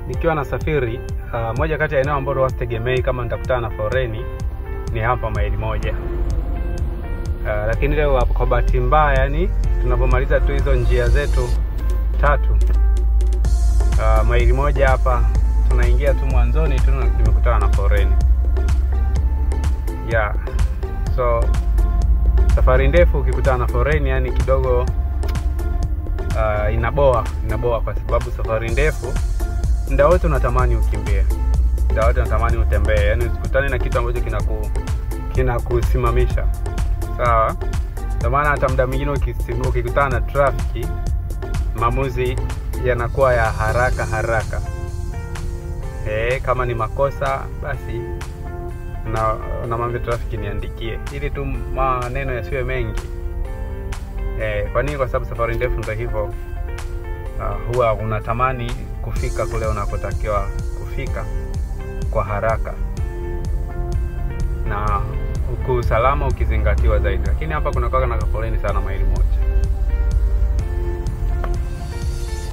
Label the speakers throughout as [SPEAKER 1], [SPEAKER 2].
[SPEAKER 1] nikiwa nasafiri, moja kati ya eneo ambalo wasitegemei kama nitakutana na foreni ni hapa maili moja. Lakini leo kwa bahati mbaya, yani tunapomaliza tu hizo njia zetu tatu, maili moja hapa tunaingia tu mwanzoni tu nimekutana na foreni. Yeah. So safari ndefu ukikutana na foreni yani kidogo inaboa kwa sababu safari ndefu muda wote unatamani ukimbie, muda wote unatamani utembee, yani usikutane na kitu ambacho kinakusimamisha. Sawa? Ndio maana hata muda mwingine ukikutana na trafiki maamuzi yanakuwa ya haraka haraka. Kama ni makosa basi na mambo trafiki niandikie ili tu maneno yasiwe mengi. Kwa nini? Kwa sababu safari ndefu ndio hivyo, huwa unatamani kufika kule unakotakiwa kufika kwa haraka na usalama ukizingatiwa zaidi. Lakini hapa kuna kwa na foleni sana maili moja.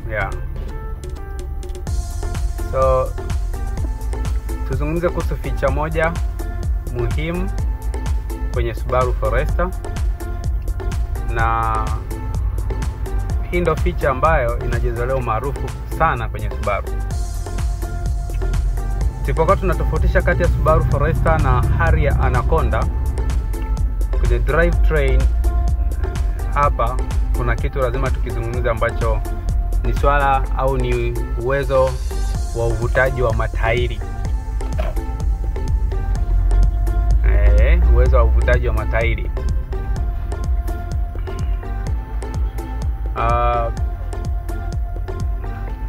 [SPEAKER 1] Yeah. So tuzungumze kuhusu feature moja muhimu kwenye Subaru Forester, na hii ndio feature ambayo inajizolea maarufu sana kwenye Subaru. Tulipokuwa tunatofautisha kati ya Subaru Forester na Harrier Anaconda kwenye drive train, hapa kuna kitu lazima tukizungumza ambacho ni swala au ni uwezo wa uvutaji wa matairi. Uwezo wa uvutaji wa matairi.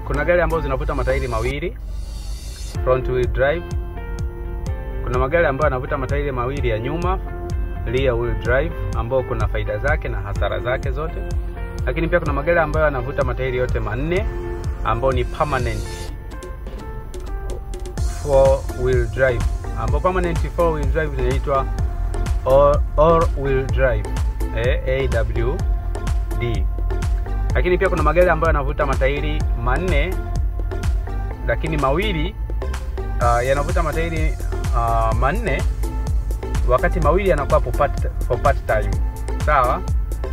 [SPEAKER 1] Kuna gari ambazo zinavuta matairi mawili, front wheel drive. Kuna magari ambayo yanavuta matairi mawili ya nyuma, rear wheel drive, ambao kuna faida zake na hasara zake zote. Lakini pia kuna magari ambayo yanavuta matairi yote manne, ambao ni permanent four wheel drive, ambao permanent four wheel drive inaitwa all wheel drive, AWD. Lakini pia kuna magari ambayo yanavuta matairi manne, lakini mawili yanavuta matairi manne wakati mawili yanakuwa for part time. Sawa?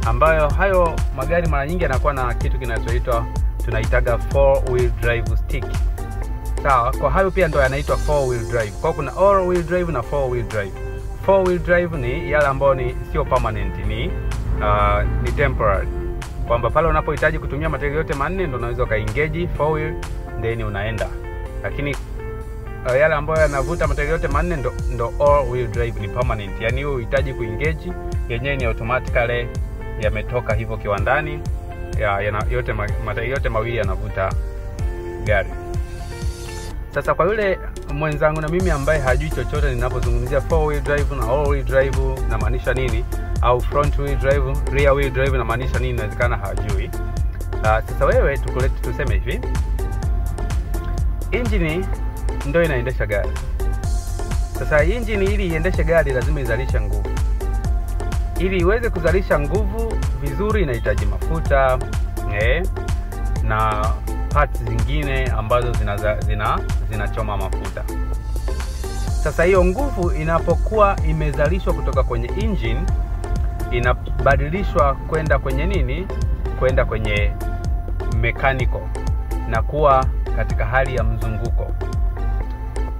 [SPEAKER 1] Ambayo hayo magari mara nyingi yanakuwa na kitu kinachoitwa, tunaitaga four wheel drive stick. Sawa? Kwa hayo pia ndo yanaitwa four wheel drive. Kwa kuna all wheel drive na four wheel drive. Four wheel drive ni yale ambayo ni sio permanent, ni temporary. Kwamba pale unapohitaji kutumia matairi yote manne ndo unaweza ukaengage four wheel then unaenda. Lakini yale ambayo yanavuta matairi yote manne ndo all wheel drive, ni permanent. Yaani wewe unahitaji kuengage, yenyewe ni automatically yametoka hivyo kiwandani, yote matairi yote mawili yanavuta gari. Sasa kwa yule mwenzangu na mimi ambaye hajui chochote ninapozungumzia four wheel drive na all wheel drive na maanisha nini, au front wheel drive, rear wheel drive na maanisha nini, inawezekana hajui. Sasa wewe tukulete tuseme hivi, engine ndio inaendesha gari. Sasa engine ili iendeshe gari lazima izalishe nguvu. Ili iweze kuzalisha nguvu vizuri inahitaji mafuta, na parts zingine ambazo zinachoma mafuta. Sasa hiyo nguvu inapokuwa imezalishwa kutoka kwenye engine inabadilishwa kwenda kwenye nini? Kwenda kwenye mechanical na kuwa katika hali ya mzunguko.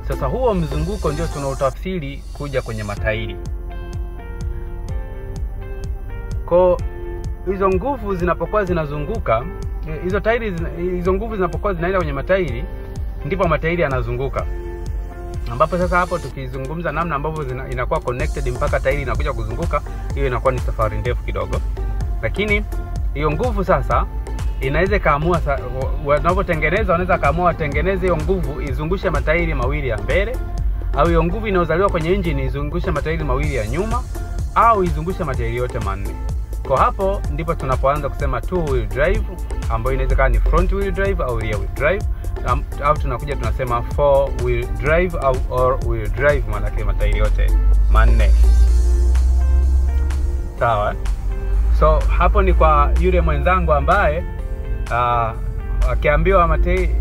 [SPEAKER 1] Sasa huo mzunguko ndio tunautafsiri kuja kwenye matairi. Kwa hizo nguvu zinapokuwa zinazunguka, hizo tairi, hizo nguvu zinapokuwa zinaenda kwenye matairi, ndipo matairi yanazunguka. Ambapo sasa hapo tukizungumza namna ambavyo inakuwa connected mpaka tairi inakuja kuzunguka, hiyo inakuwa ni safari ndefu kidogo. Lakini hiyo nguvu sasa inaweza kaamua, wanapotengeneza wanaweza kaamua watengeneze hiyo nguvu izungushe matairi mawili ya mbele, au hiyo nguvu inayozaliwa kwenye engine izungushe matairi mawili ya nyuma, au izungushe matairi yote manne. Kwa hapo ndipo tunapoanza kusema two wheel drive, ambayo inaweza kuwa ni front wheel drive au rear wheel drive, au tunakuja tunasema four wheel drive au all wheel drive, maana yake matairi yote manne. Sawa? So hapo ni kwa yule mwenzangu ambaye Akiambiwa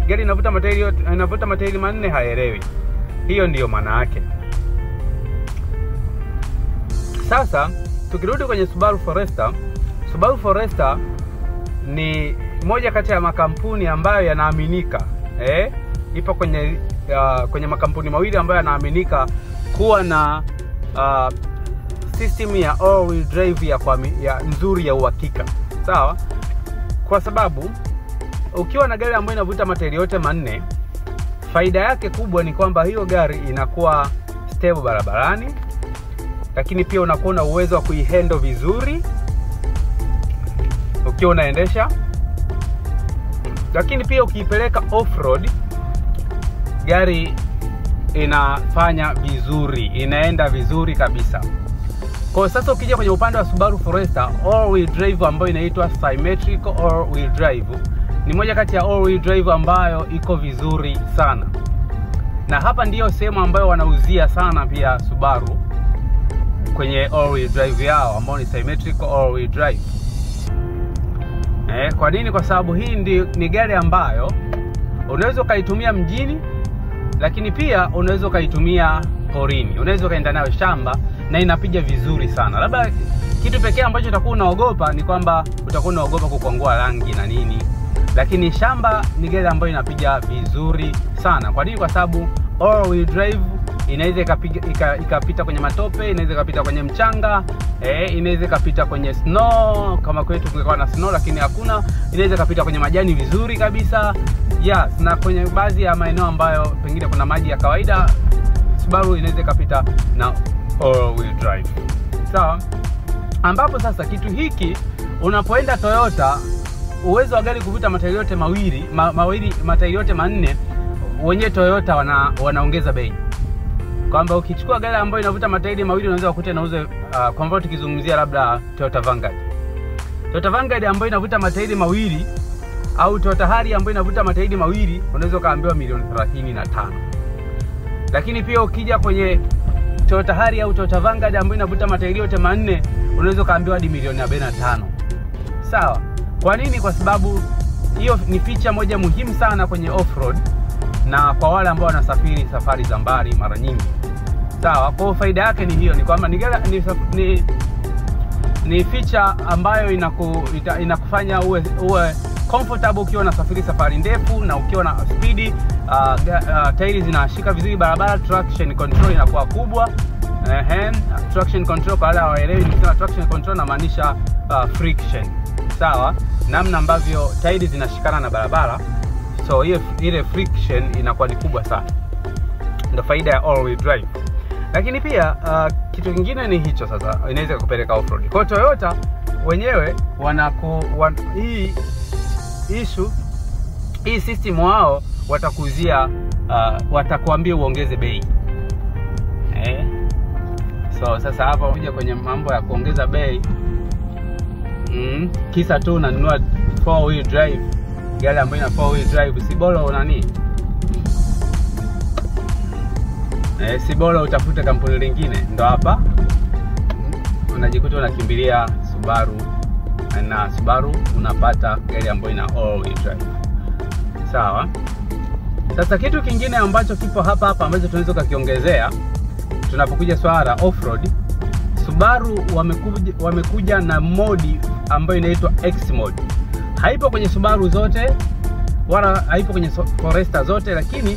[SPEAKER 1] gari inavuta matairi yote, inavuta matairi manne haelewi. Hiyo ndiyo maana yake. Sasa tukirudi kwenye Subaru Forester, Subaru Forester ni moja kati ya makampuni ambayo yanaaminika. Ipo kwenye makampuni mawili ambayo yanaaminika kuwa na system ya all wheel drive ya nzuri ya uhakika. Sawa? Kwa sababu ukiwa na gari ambayo inavuta matairi yote manne, faida yake kubwa ni kwamba hiyo gari inakuwa stable barabarani, lakini pia unakuwa na uwezo wa kuihandle vizuri ukiwa unaendesha. Lakini pia ukiipeleka off-road, gari inafanya vizuri, inaenda vizuri kabisa. Kwa sasa ukija kwenye upande wa Subaru Forester, all wheel drive ambayo inaitwa symmetrical all wheel drive ni moja kati ya all wheel drive ambayo iko vizuri sana. Na hapa ndiyo sehemu ambayo wanauzia sana pia Subaru kwenye all wheel drive yao ambayo ni symmetrical all wheel drive. Kwa nini? Kwa sababu hii ni gari ambayo unaweza ukaitumia mjini, lakini pia unaweza ukaitumia porini. Unaweza ukaenda nayo shamba na inapiga vizuri sana. Labda kitu pekee ambacho utakuwa unaogopa ni kwamba utakuwa unaogopa kukwangua rangi na nini. Lakini shamba ni gari ambayo inapiga vizuri sana. Kwa nini? Kwa sababu all wheel drive inaweza ikapita kwenye matope, inaweza ikapita kwenye mchanga, inaweza ikapita kwenye snow, kama kwetu kulikuwa na snow lakini hakuna, inaweza ikapita kwenye majani vizuri kabisa. Yes, na kwenye baadhi ya maeneo ambayo pengine kuna maji ya kawaida, Subaru inaweza ikapita na all wheel drive. Sawa? Ambapo sasa kitu hiki unapoenda Toyota, uwezo wa gari kuvuta matairi yote mawili, matairi yote manne, wenyewe Toyota wanaongeza bei. Kwamba ukichukua gari ambayo inavuta matairi mawili unaweza kukuta inauza, kwa mfano tukizungumzia labda Toyota Vanguard. Toyota Vanguard ambayo inavuta matairi mawili au Toyota Harrier ambayo inavuta matairi mawili unaweza kaambiwa milioni 35. Lakini pia ukija kwenye Toyota Harrier au Toyota Vanguard ambayo inavuta matairi yote manne unaweza kaambiwa hadi milioni 45. Sawa? Kwa nini? Kwa sababu hiyo ni feature moja muhimu sana kwenye off-road na kwa wale ambao wanasafiri safari za mbali mara nyingi. Sawa? Kwa faida yake ni hiyo, ni kwamba ni feature ambayo inakufanya uwe comfortable ukiwa unasafiri safari ndefu na ukiwa na speed, tairi zinashika vizuri barabara, traction control inakuwa kubwa. Traction control kwa wale hawaelewi, nikisema traction control namaanisha friction. Sawa? Namna ambavyo tairi zinashikana na barabara, so ile friction inakuwa ni kubwa sana. Ndio faida ya all wheel drive. Lakini pia kitu kingine ni hicho sasa, inaweza kukupeleka off road. Kwa Toyota wenyewe hii issue, hii system wao watakuzia, watakuambia uongeze bei. So sasa hapa unakuja kwenye mambo ya kuongeza bei. Kisa tu unanunua 4 wheel drive, gari ambayo ina 4 wheel drive, si bora unani? Si bora utafute kampuni lingine. Ndo hapa unajikuta unakimbilia Subaru, na Subaru unapata gari ambayo ina all wheel drive. Sawa? Sasa kitu kingine ambacho kipo hapa hapa ambacho tunaweza kukiongezea tunapokuja swala la off-road, Subaru wamekuja na modi ambayo inaitwa X mode. Haipo kwenye Subaru zote wala haipo kwenye Forester zote, lakini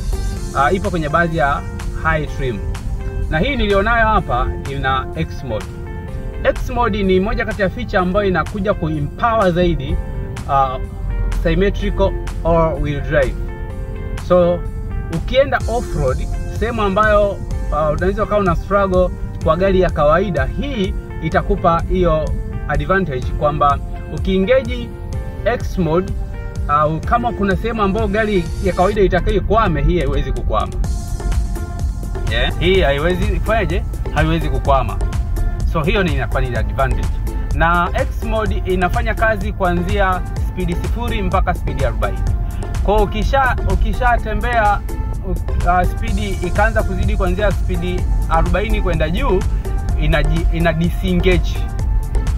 [SPEAKER 1] ipo kwenye baadhi ya high trim. Na hii nilionayo hapa ina X mode. X mode ni moja kati ya feature ambayo inakuja kuempower zaidi symmetrical all wheel drive. So ukienda off road, sehemu ambayo unaweza ukawa una struggle kwa gari ya kawaida, hii itakupa hiyo advantage kwamba ukiengage X mode, kama kuna sehemu ambayo gari ya kawaida itakayokwame, hii haiwezi kukwama. Hii haiwezi kufanyaje? Haiwezi kukwama. So hiyo ni inakuwa ni advantage. Na X mode inafanya kazi kuanzia speed 0 mpaka speed 40. Kwa ukishatembea speed ikaanza kuzidi kuanzia speed 40 kwenda juu, ina disengage.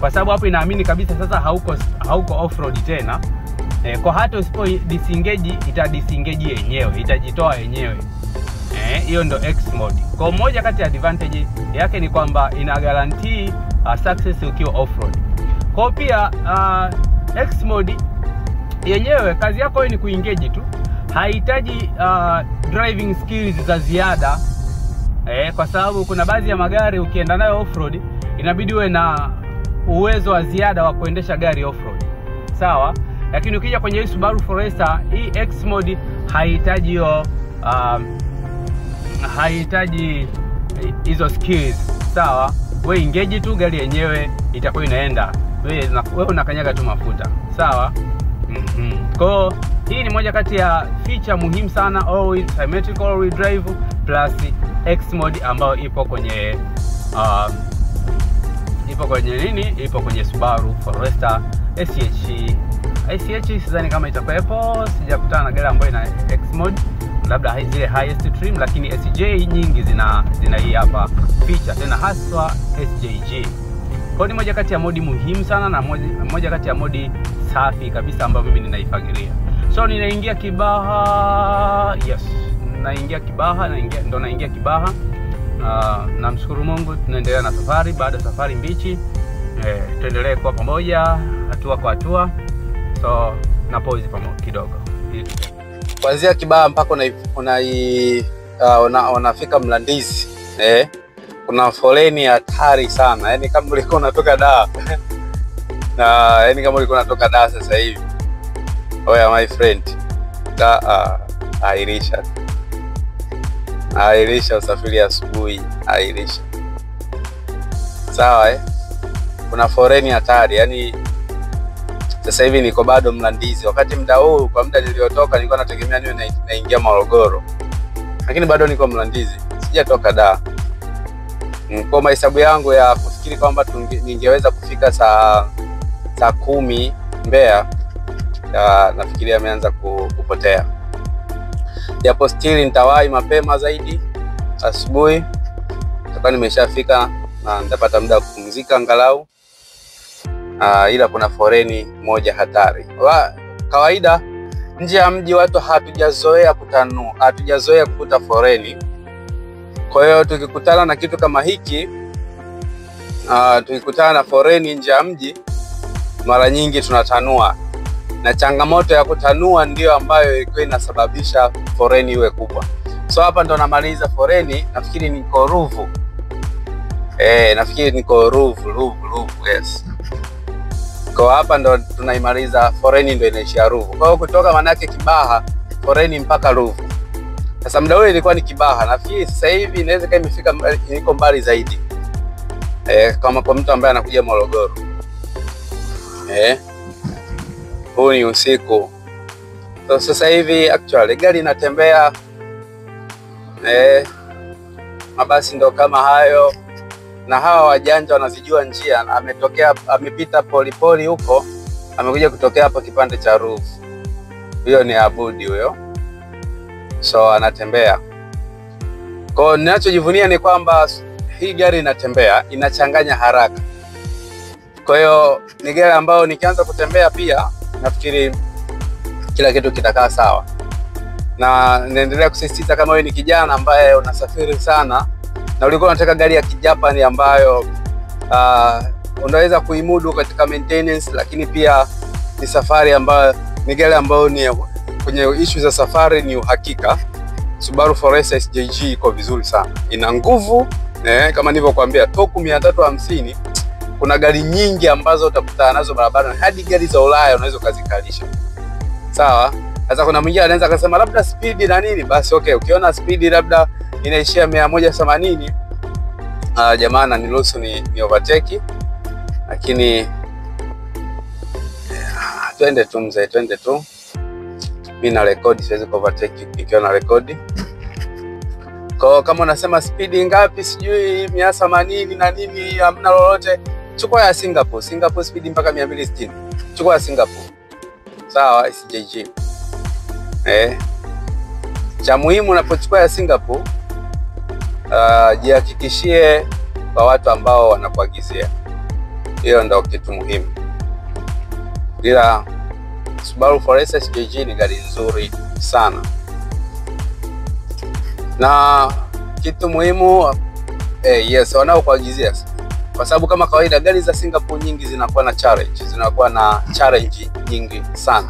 [SPEAKER 1] Kwa sababu hapo inaamini kabisa sasa hauko off road tena. Kwa hata usipo disengage ita disengage yenyewe, itajitoa yenyewe. Hiyo ndo X mode. Kwa moja kati ya advantage yake ni kwamba ina guarantee success ukiwa off-road. Kwa pia X mode yenyewe kazi yako ni kuengage tu, haihitaji driving skills za ziada. Kwa sababu kuna baadhi ya magari ukienda nayo off-road inabidi uwe na uwezo wa ziada wa kuendesha gari off-road. Sawa? Lakini ukija kwenye hii Subaru Forester, hii X mode haihitaji hiyo haihitaji hizo skills. Sawa? Wewe engage tu, gari yenyewe itakuwa inaenda. Wewe unakanyaga tu mafuta. Sawa? Kwa hii ni moja kati ya feature muhimu sana, all wheel symmetrical all wheel drive plus X mode ambayo ipo kwenye ipo kwenye nini? Ipo kwenye Subaru Forester SH. SH sidhani kama itakuwepo, sijakutana na gari ambayo ina X mode, labda zile highest trim, lakini SJ nyingi zina hii hapa feature, tena haswa SJG. Kwa ni moja kati ya modi muhimu sana na moja kati ya modi safi kabisa ambayo mimi ninaifagilia. So ninaingia Kibaha, yes, naingia Kibaha, ndo naingia Kibaha. Namshukuru Mungu, tunaendelea na safari. Baada ya safari mbichi, tuendelee kwa pamoja hatua kwa hatua. So na pause pamoja kidogo.
[SPEAKER 2] Kuanzia Kibaha mpaka unafika Mlandizi, kuna foleni hatari sana. Yaani kama ulikuwa unatoka Dar na yaani kama ulikuwa unatoka Dar sasa hivi, oya my friend, airisha. Airisha usafiri asubuhi, airisha. Sawa Kuna foreni hatari. Yaani sasa hivi niko bado Mlandizi. Wakati muda huu, kwa muda niliotoka nilikuwa nategemea niwe naingia Morogoro, lakini bado niko Mlandizi, sijatoka Dar. Kwa mahesabu yangu ya kufikiri kwamba ningeweza kufika saa 10 Mbeya, nafikiria ameanza kupotea. Japo still nitawahi mapema zaidi asubuhi, nitakuwa nimeshafika na nitapata muda wa kupumzika angalau. Ila kuna foreni moja hatari. Kawaida nje ya mji watu hatujazoea kutanua, hatujazoea kukuta foreni. Kwa hiyo tukikutana na kitu kama hiki, tukikutana na foreni nje ya mji, mara nyingi tunatanua. Na changamoto ya kutanua ndio ambayo ilikuwa inasababisha foreni iwe kubwa. So hapa ndo namaliza foreni, nafikiri niko Ruvu. Nafikiri niko Ruvu, yes. Kwa hapa ndo tunaimaliza foreni, ndo inaishia Ruvu. Kwa hiyo kutoka manake Kibaha foreni mpaka Ruvu. Sasa muda ule ilikuwa ni Kibaha, nafikiri sasa hivi inaweza kama imefika iko mbali zaidi. Kama kwa mtu ambaye anakuja Morogoro. Huu ni usiku. So sasa hivi actually gari inatembea. Mabasi ndo kama hayo. Na hawa wajanja wanazijua njia. Ametokea, amepita polipoli huko, amekuja kutokea hapa kipande cha Ruvu. Huyo ni Abudi huyo. So anatembea. Kwa ninachojivunia ni kwamba hii gari inatembea, inachanganya haraka. Kwa hiyo ni gari ambayo nikianza kutembea pia nafikiri kila kitu kitakaa sawa. Na naendelea kusisitiza, kama wewe ni kijana ambaye unasafiri sana na ulikuwa unataka gari ya Kijapani ambayo unaweza kuimudu katika maintenance, lakini pia ni safari ambayo ni gari ambayo ni kwenye issue za safari ni uhakika, Subaru Forester SJG iko vizuri sana. Ina nguvu, kama nilivyokuambia toku 350. Kuna gari nyingi ambazo utakutana nazo barabarani, hadi gari za Ulaya unaweza kuzikalisha. Sawa? Sasa kuna mwingine anaweza akasema labda speed na nini, basi okay, ukiona speed labda inaishia 180, jamaa na niruhusu ni overtake, lakini twende tu mzee, twende tu. Mimi na record, siwezi ku overtake ikiwa na record. Kwa kama unasema speed ngapi sijui 180 na nini, hamna lolote, chukua ya Singapore. Singapore speed mpaka 260. Chukua ya Singapore. Sawa, SJG. Cha muhimu unapochukua ya Singapore, jihakikishie kwa watu ambao wanakuagizia. Hiyo ndio kitu muhimu. Ila Subaru Forester SJG ni gari nzuri sana. Na kitu muhimu yes, wanaokuagizia, kwa sababu kama kawaida gari za Singapore nyingi zinakuwa na challenge, zinakuwa na challenge nyingi sana.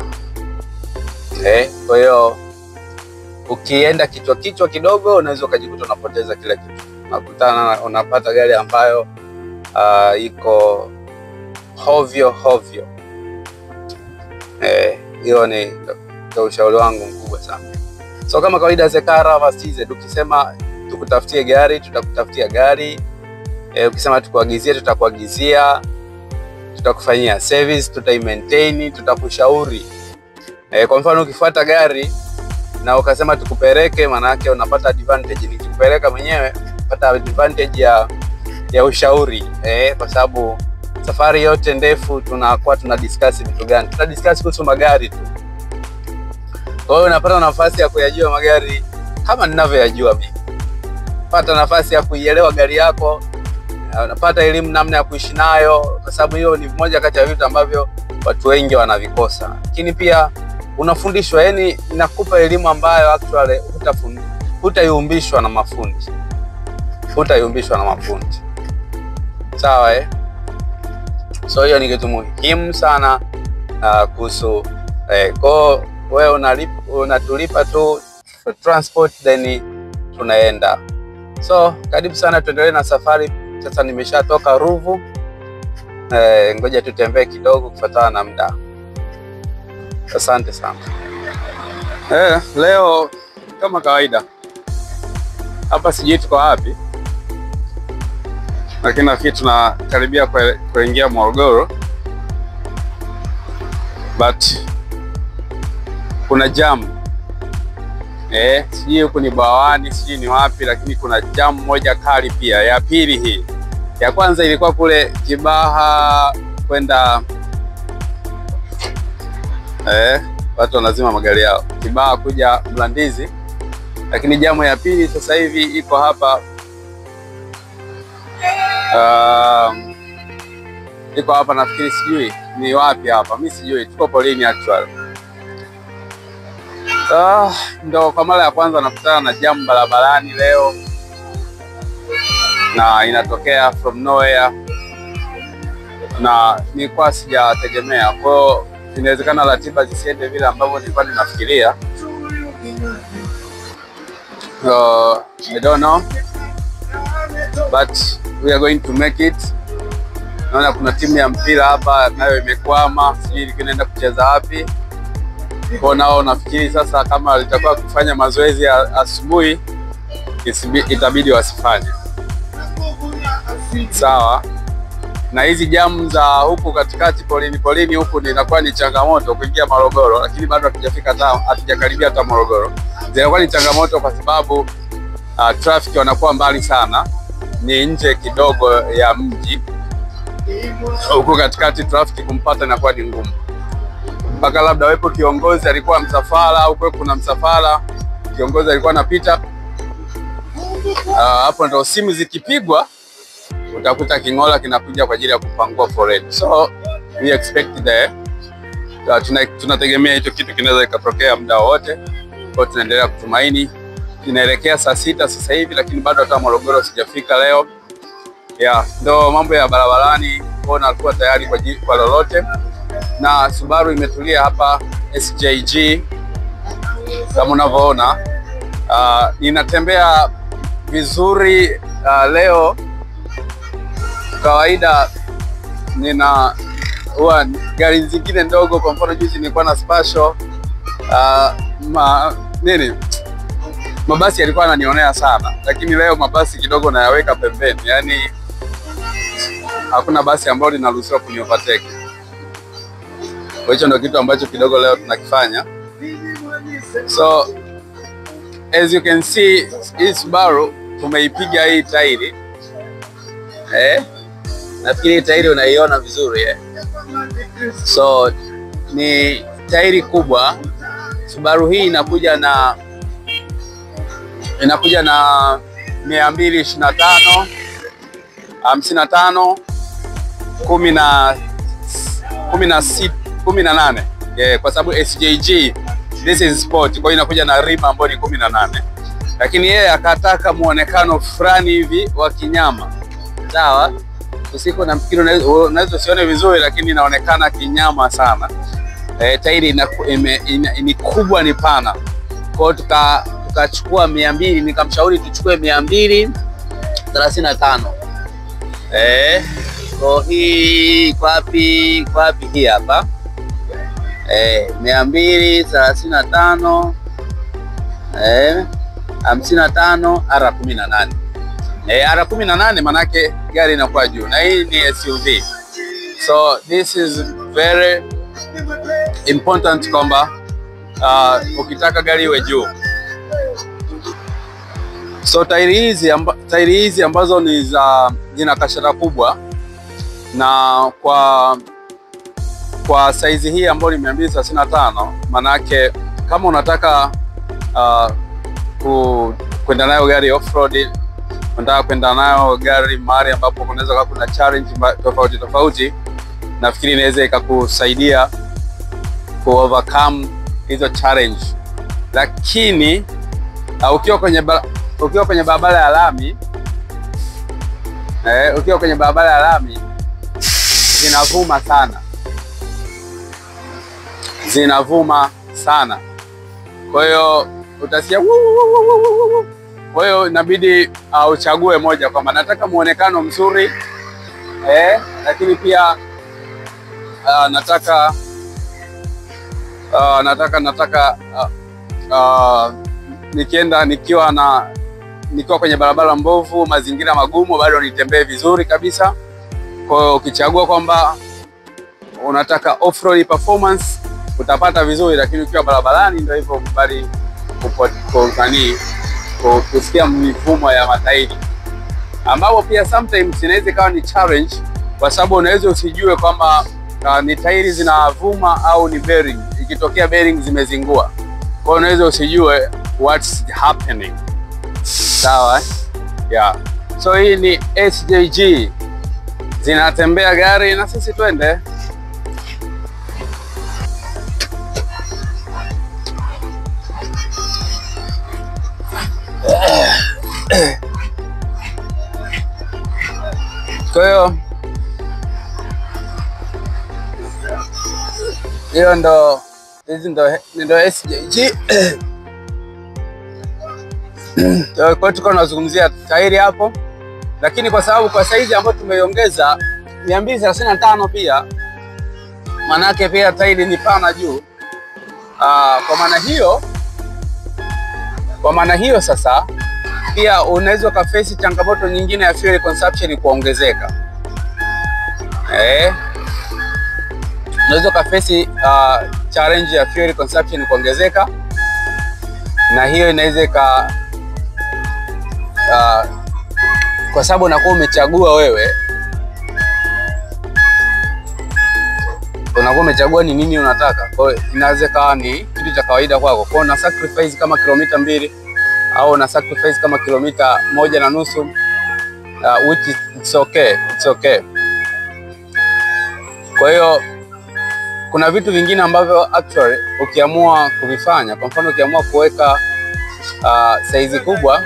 [SPEAKER 2] Kwa hiyo ukienda kichwa kichwa kidogo unaweza ukajikuta unapoteza kila kitu. Unakutana unapata gari ambayo iko hovyo hovyo. Hiyo ni ushauri wangu mkubwa sana. So kama kawaida Zekara Vasize, ukisema tukutafutie gari tutakutafutia gari. Ukisema tukuagizie tutakuagizia, tutakufanyia service, tutaimaintain, tutakushauri. Kwa mfano ukifuata gari na ukasema tukupeleke, maana yake unapata advantage. Nikikupeleka mwenyewe unapata advantage ya ushauri, kwa sababu safari yote ndefu tunakuwa tuna discuss vitu gani? Tuna discuss kuhusu magari tu. Kwa hiyo unapata nafasi ya kuyajua magari kama ninavyoyajua mimi. Pata nafasi ya kuielewa gari yako, unapata elimu namna ya kuishi nayo, kwa sababu hiyo ni moja kati ya vitu ambavyo watu wengi wanavikosa. Lakini pia unafundishwa, yani inakupa elimu ambayo actually hutayumbishwa na mafundi. Hutayumbishwa na mafundi. Sawa eh? So hiyo ni kitu muhimu sana kuhusu kwa wewe unatulipa tu for transport then tunaenda. So karibu sana, tuendelee na safari. Sasa nimeshatoka Ruvu. Ngoja tutembee kidogo kufuatana na muda. Asante sana. Leo kama kawaida hapa sijui tuko wapi, lakini nafikiri tunakaribia kuingia Morogoro, but kuna jam. Sijui huku ni Bawani, sijui ni wapi, lakini kuna jam moja kali pia. Ya pili hii. Ya kwanza ilikuwa kule Kibaha kwenda watu wanazima magari yao Kibaha kuja Mlandizi, lakini jamu ya pili sasa hivi iko hapa. Iko hapa nafikiri, sijui ni wapi hapa, mimi sijui, tuko polini actually. Ndo kwa mara ya kwanza nakutana na jamu barabarani leo, na inatokea from nowhere, na nilikuwa sijategemea. Kwa hiyo inawezekana ratiba zisiende vile ambavyo nilikuwa ninafikiria. I don't know, but we are going to make it. Naona kuna timu ya mpira hapa nayo imekwama, sijui inaenda kucheza wapi. Kwa nao nafikiri sasa kama litakuwa kufanya mazoezi ya asubuhi itabidi wasifanye. Sawa. Na hizi jamu za huku katikati polini polini huku inakuwa ni changamoto kuingia Morogoro, lakini bado hatujafika hata, hatujakaribia hata Morogoro. Zinakuwa ni changamoto kwa sababu traffic wanakuwa mbali sana, ni nje kidogo ya mji. Huku katikati traffic kumpata inakuwa ni ngumu, mpaka labda wepo kiongozi alikuwa msafara au kwa kuna msafara kiongozi alikuwa anapita, hapo ndo simu zikipigwa utakuta kingola kinakuja kwa ajili ya kupangua foleni. So we expect there, tunategemea hicho kitu kinaweza kikatokea muda wote. Kwa tunaendelea kutumaini. Tunaelekea saa 6 sasa hivi, lakini bado hata Morogoro sijafika leo. Yeah, ndo mambo ya barabarani. Kwa nakuwa tayari kwa lolote. Na Subaru imetulia hapa SJG kama unavyoona. Ninatembea vizuri leo. Kawaida nina huwa gari zingine ndogo, kwa mfano juzi nilikuwa na Spatial, mabasi yalikuwa yananionea sana, lakini leo mabasi kidogo nayaweka pembeni, yani hakuna basi ambalo linaruhusiwa kuni overtake. Kwa hicho ndio kitu ambacho kidogo leo tunakifanya. So as you can see, hii Subaru tumeipiga hii tairi. Nafikiri tairi unaiona vizuri So ni tairi kubwa. Subaru hii inakuja na 225 55 18. Kwa sababu SJG this is sport, kwa hiyo inakuja na rim ambayo ni 18. Lakini yeye akataka muonekano fulani hivi wa kinyama. Sawa? Usiku nafikiri unaweza usione vizuri, lakini inaonekana kinyama sana. Tairi ni kubwa, ni pana. Kwa hiyo tukachukua 200, nikamshauri tuchukue 235. Kwa hii kwapi hii hapa. 235 55 R18. R18 manake gari inakuwa juu, na hii ni SUV. So this is very important kwamba ukitaka gari iwe juu. So tairi hizi ambazo ni za zina kashara kubwa, na kwa size hii ambayo ni 235, manake kama unataka kwenda nayo gari off-road, unataka kwenda nayo gari mahali ambapo kunaweza kuwa kuna challenge tofauti tofauti, nafikiri inaweza ikakusaidia ku overcome hizo challenge. Lakini ukiwa kwenye barabara ya lami, ukiwa kwenye barabara ya lami zinavuma sana. Zinavuma sana. Kwa hiyo utasikia. Kwa hiyo inabidi uchague moja, kwamba nataka muonekano mzuri, lakini pia nataka nikienda nikiwa kwenye barabara mbovu, mazingira magumu, bado nitembee vizuri kabisa. Kwa hiyo ukichagua kwamba unataka off-road performance utapata vizuri, lakini ukiwa barabarani ndio hivyo, kubali kusikia mifumo ya matairi, ambapo pia sometimes inaweza ikawa ni challenge, kwa sababu unaweza usijue kwamba ni tairi zinavuma au ni bearing. Ikitokea bearing zimezingua, kwa hiyo unaweza usijue what's happening. Sawa? Yeah. So hii ni SJG, zinatembea gari na sisi twende. Kwa hiyo hiyo ndo hizi ndo SJG. Kwa hiyo tuko tunazungumzia tairi hapo, lakini kwa sababu kwa saizi ambayo tumeiongeza 235 pia, manake pia tairi ni pana juu. Kwa maana hiyo sasa pia unaweza ukafesi changamoto nyingine ya fuel consumption kuongezeka. Unaweza ukafesi challenge ya fuel consumption kuongezeka, na hiyo inaweza kwa sababu unakuwa umechagua wewe, unakuwa umechagua ni nini unataka. Kwa hiyo inaweza kawa ni kitu cha kawaida kwako. Kwa hiyo una sacrifice kama kilomita 2 au una sacrifice kama kilomita 1.5, which is it's okay, it's okay. Kwa hiyo kuna vitu vingine ambavyo actually ukiamua kuvifanya, kwa mfano ukiamua kuweka size kubwa,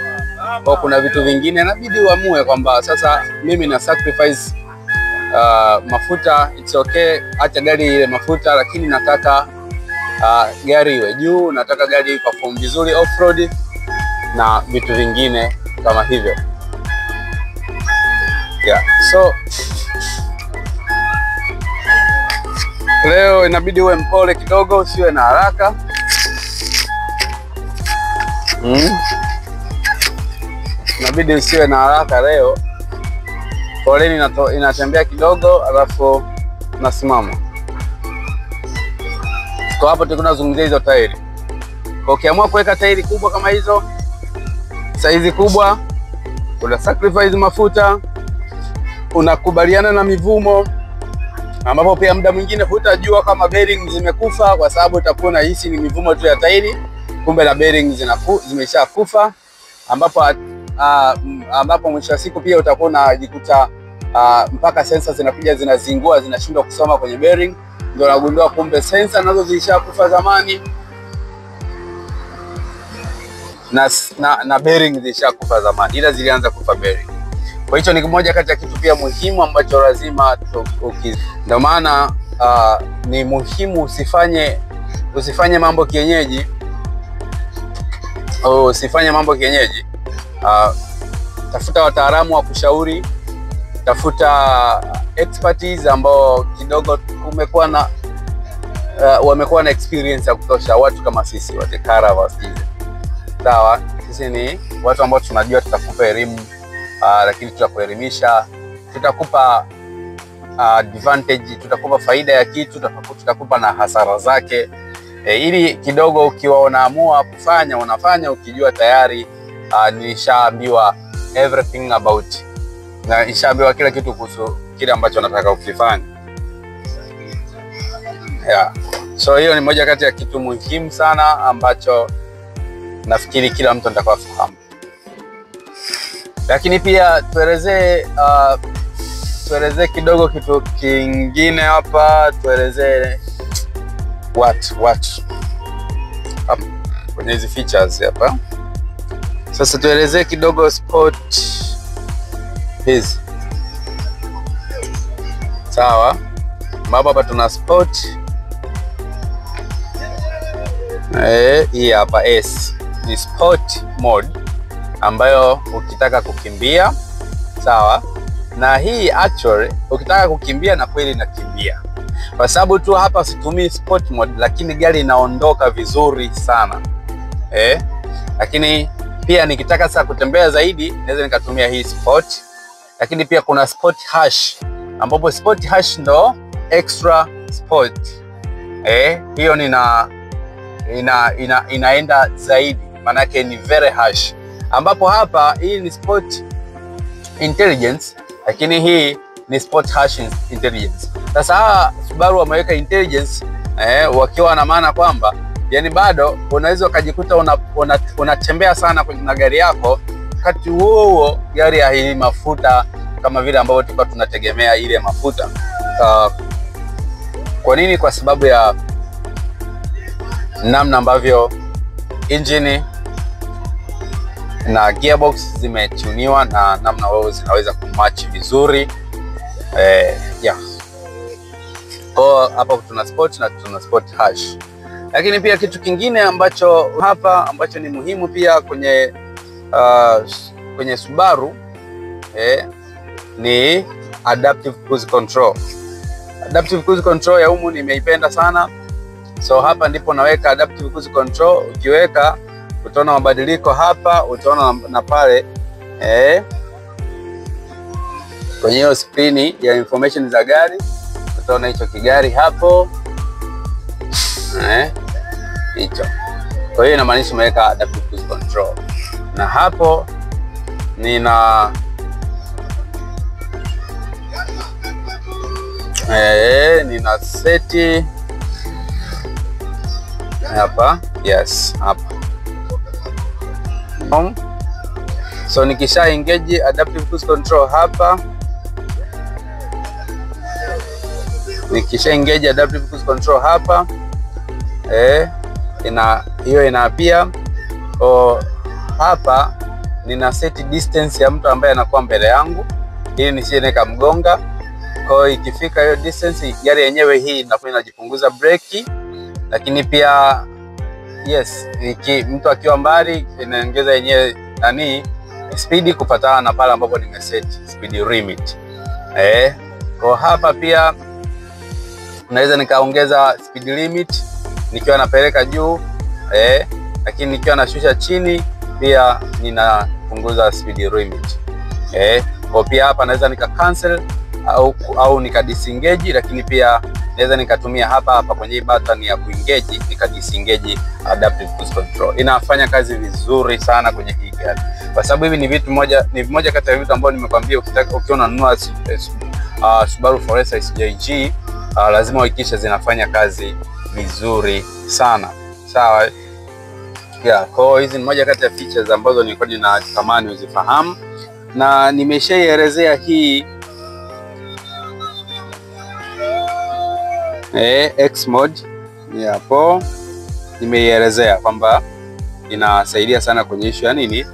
[SPEAKER 2] kwa kuna vitu vingine inabidi uamue kwamba sasa mimi na sacrifice mafuta, it's okay, acha gari ile mafuta, lakini nataka gari iwe juu, nataka gari perform vizuri off-road na vitu vingine kama hivyo. Yeah, so leo inabidi uwe mpole kidogo, usiwe na haraka. Inabidi usiwe na haraka leo. Foleni inatembea kidogo alafu nasimama. Kwa hapo tunazungumzia hizo tairi. Kwa ukiamua kuweka tairi kubwa kama hizo, saizi kubwa, una sacrifice mafuta, unakubaliana na mivumo, ambapo pia muda mwingine hutajua kama bearing zimekufa, kwa sababu utakuwa unahisi ni mivumo tu ya tairi, kumbe na bearing zimeshakufa, ambapo mwisho wa siku pia utakuwa unajikuta mpaka sensors zinakuja zinazingua, zinashindwa kusoma kwenye bearing. Ndio nagundua kumbe sensor nazo zilishakufa zamani na bearing zilishakufa zamani, ila zilianza kufa bearing. Kwa hicho ni kimoja kati ya kitu pia muhimu ambacho lazima, ndio maana ni muhimu usifanye mambo kienyeji. Usifanye mambo kienyeji. Tafuta wataalamu wa kushauri, tafuta expertise ambao kidogo kumekuwa na wamekuwa na experience ya kutosha, watu kama sisi wa Caravans. Sawa, sisi ni watu ambao tunajua tutakupa elimu, lakini tutakuelimisha, tutakupa advantage, tutakupa faida ya kitu, tutakupa na hasara zake. Ili kidogo ukiwa unaamua kufanya, unafanya ukijua tayari nilishaambiwa everything about, na nishaambiwa kila kitu kuhusu kile ambacho nataka kukifanya. Yeah. So hiyo ni moja kati ya kitu muhimu sana ambacho nafikiri kila mtu anatakiwa afahamu. Lakini pia tuelezee kidogo kitu kingine hapa, tuelezee what kwenye hizi features hapa. Sasa tuelezee kidogo sport hizi. Sawa, ambapo hapa tuna sport hii hapa S ni sport mode ambayo ukitaka kukimbia, sawa. Na hii actually ukitaka kukimbia na kweli inakimbia, kwa sababu tu hapa situmii sport mode, lakini gari inaondoka vizuri sana. Lakini pia nikitaka sasa kutembea zaidi naweza nikatumia hii sport. Lakini pia kuna sport hash, ambapo sport hash ndo extra sport. Hiyo inaenda zaidi, maana yake ni very hash. Ambapo hapa hii ni sport intelligence, lakini hii ni sport hash intelligence. Sasa hawa Subaru wameweka intelligence wakiwa na maana kwamba yani bado unaweza ukajikuta unatembea sana kwenye na gari yako, wakati huo huo gari haili mafuta kama vile ambavyo tulikuwa tunategemea ile mafuta. Kwa nini? Kwa sababu ya namna ambavyo engine na gearbox zimetuniwa na namna wao zinaweza kumatch vizuri. Yeah. Kwa hapa tuna sport na tuna sport hash. Lakini pia kitu kingine ambacho hapa ambacho ni muhimu pia kwenye kwenye Subaru ni adaptive cruise control. Adaptive cruise control ya humu nimeipenda sana. So hapa ndipo naweka adaptive cruise control. Ukiweka utaona mabadiliko hapa, utaona na pale kwenye hiyo screen ya information za gari utaona hicho kigari hapo hicho. Kwa hiyo inamaanisha umeweka adaptive cruise control. Na hapo nina nina seti hapa, yes, hapa. So nikisha engage adaptive cruise control hapa, nikisha engage adaptive cruise control hapa ina hiyo ina pia hapa nina set distance ya mtu ambaye anakuwa mbele yangu ili nisije nikamgonga. Kwa hiyo ikifika hiyo distance gari yenyewe hii inakuwa inajipunguza breki, lakini pia yes, mtu akiwa mbali inaongeza yenyewe nani speed kufuatana na pale ambapo nimeset speed limit. Kwa hapa pia naweza nikaongeza speed limit nikiwa napeleka juu, lakini nikiwa nashusha chini pia ninapunguza speed limit. Kwa pia hapa naweza nika cancel au nika disengage, lakini pia naweza nikatumia hapa hapa kwenye button ya kuengage nika disengage adaptive cruise control. Inafanya kazi vizuri sana kwenye hii gari, kwa sababu hivi ni vitu moja, ni moja kati ya vitu ambavyo nimekwambia ukitaka ukiwa unanunua Subaru Forester SJG lazima uhakikishe zinafanya kazi vizuri sana. Sawa? Yeah, kwa hizi ni moja kati ya features ambazo nilikuwa ninatamani uzifahamu na nimeshaielezea hii. X mode ni hapo nimeielezea kwamba inasaidia sana kwenye issue ya nini,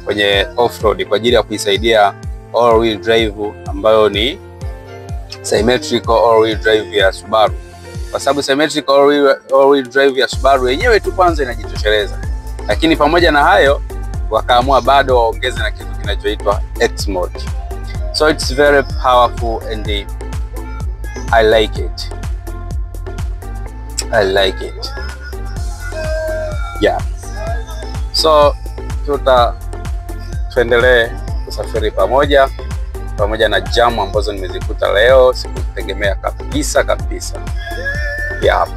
[SPEAKER 2] kwenye off road, kwa ajili ya kuisaidia all wheel drive ambayo ni symmetrical all wheel drive ya Subaru, kwa sababu symmetrical all wheel drive ya Subaru yenyewe tu kwanza inajitosheleza, lakini pamoja na hayo wakaamua bado waongeze na kitu kinachoitwa X mode. So it's very powerful and I like it. I like it. Yeah. So tuendelee kusafiri pamoja pamoja na jamu ambazo nimezikuta leo, sikutegemea kabisa kabisa. Yeah.